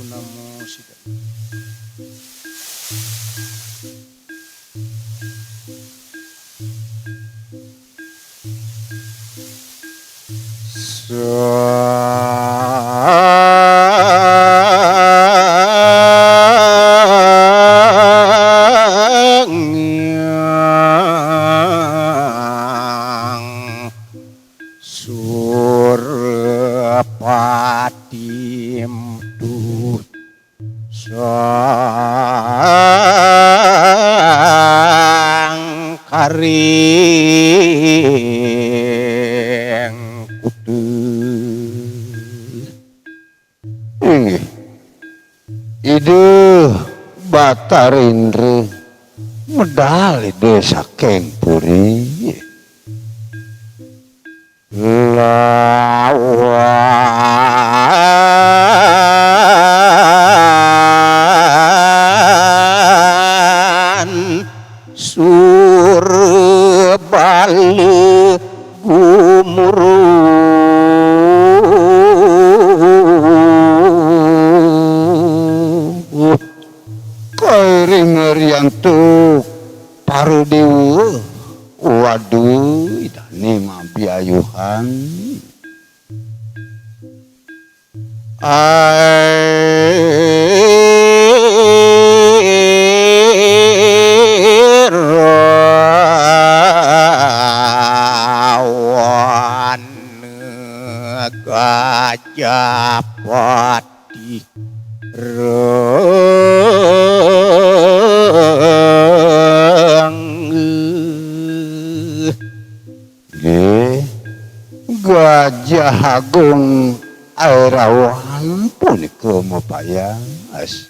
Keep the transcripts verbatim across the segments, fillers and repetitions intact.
Namo Siddhaya. Sang Hyang Surapati Mtu Sangkaring Kutu. Inggih. Ida Batara Indra medal Ida saking puri. Lawan Surbala gumuruh. Kairing riantuk para dewa, waduh, idane mabiayuhan. Airawana Gajah Patih Rengge. Nggih, Gajah Agung Airawan punika mapayas.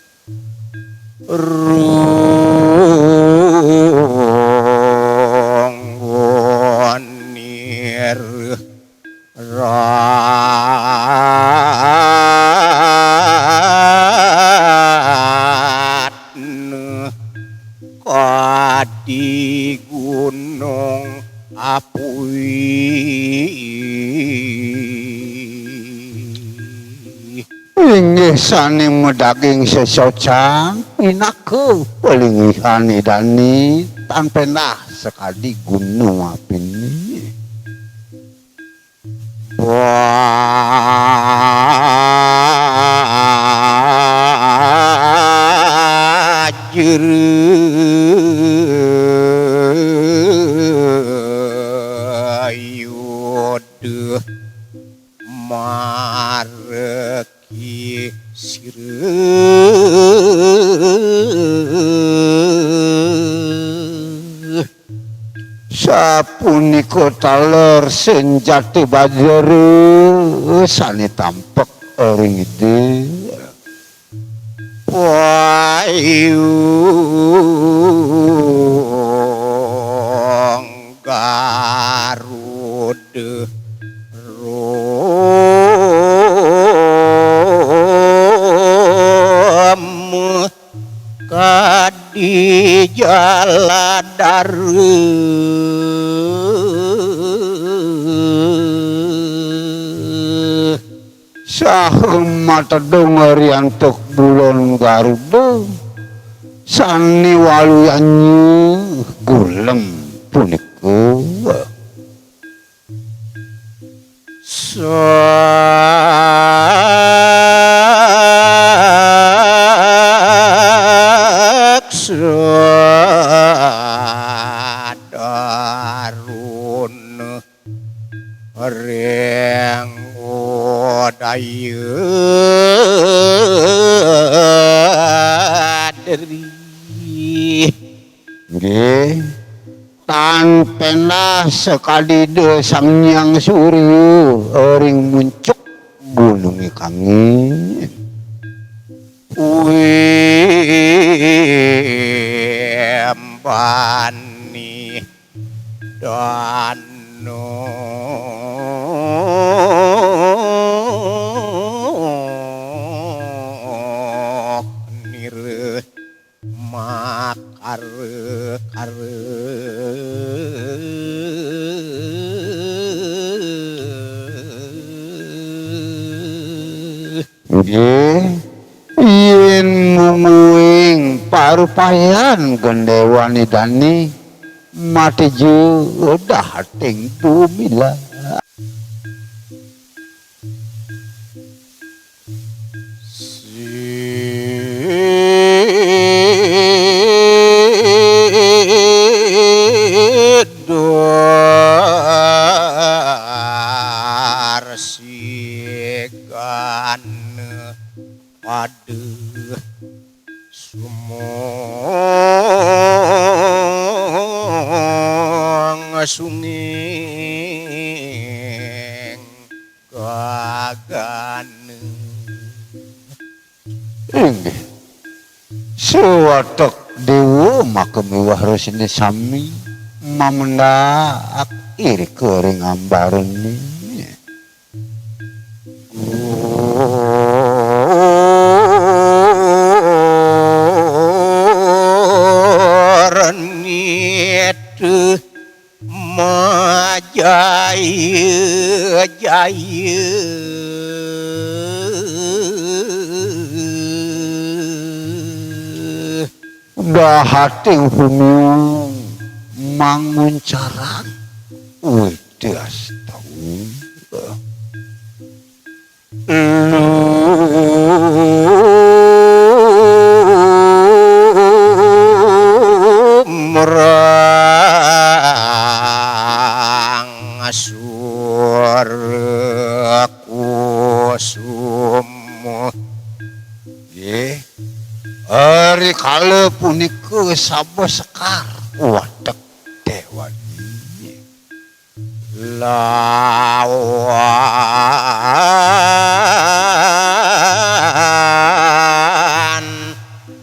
Runggunir Ratna Kadi Gunung Apui. Inggih sane madaging sesocang, pinaka palinggihan Idane tan pendah sakadi gunung apine. Wajrayuda mareki sira. Sapunika taler senjata bajra sane tampek ring Ida. Payung Garuda Rama Kadi Jaladara. Saha matedung riantuk bulun Garuda sane waluyanya gulem punika. Saksa Daruna ring udaya dri. Nggih, tan pendah sakadi Ida Sang Hyang Surya ring muncuk gununge kangin. Wembani Danu nira makar kar. Nggih. Rupayan gendéwan Ida dané mati jé dahating dumilah. Sidar sigana padéh sumong sunging gagana. Inggih. Sawatek déwa maka miwah rasiné sami mamendak irika ring ambarané. Gurnitu majaya jaya. Dahating bumi manguncaran. Wih, diastawa. Lumrang surakusuma. Nggih. Rikala punika sabeh sekar watek déwani. Lawan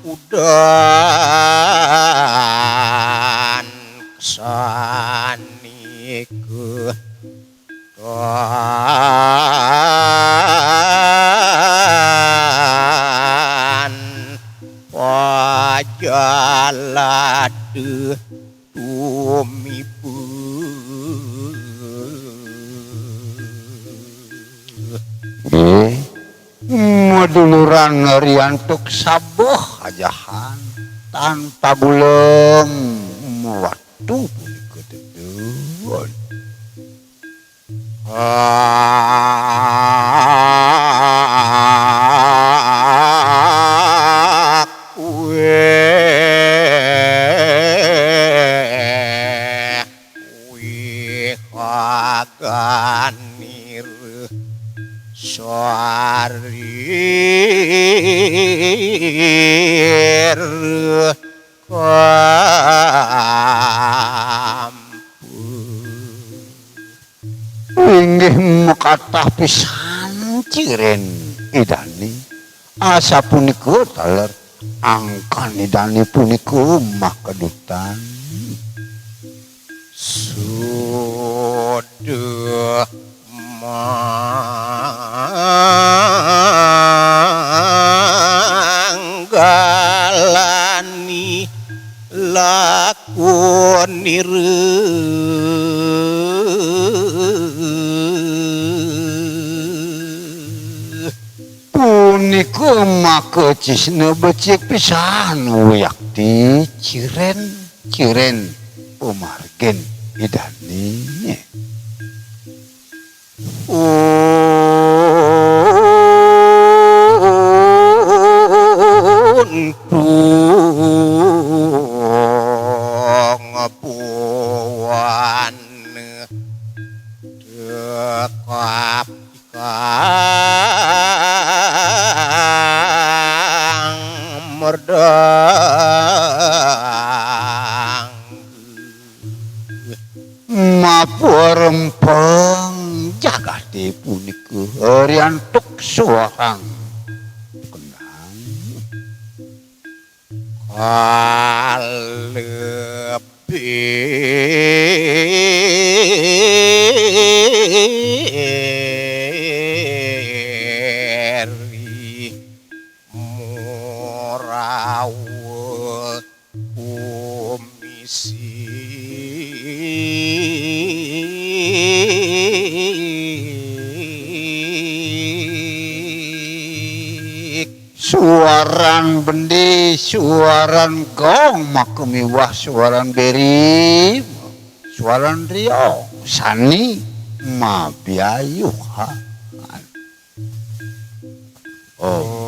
udan sanika tan pajaladu tumiba. Nggih, maduluran riantuk sabeh ajahan tan pagulem mawatu punika tedun. Kuwéh wihaganira sarira kampuh. Inggih makatah pisan cirén Idané. Asapunika taler angkan Idané punika makedutan. Suda manggalani lakunira. Punika maka cisna becik pisan wiakti cirén-cirén pamargin Idané. Untung buana tekap kang merdang. Mapurempeng jagaté punika riantuk suarang kendang. Kaleberi murawa kumisik. Suaran bendi, suaran gong, maka miwah suaran beri, suaran rio, sani mabiayuhan. Oh,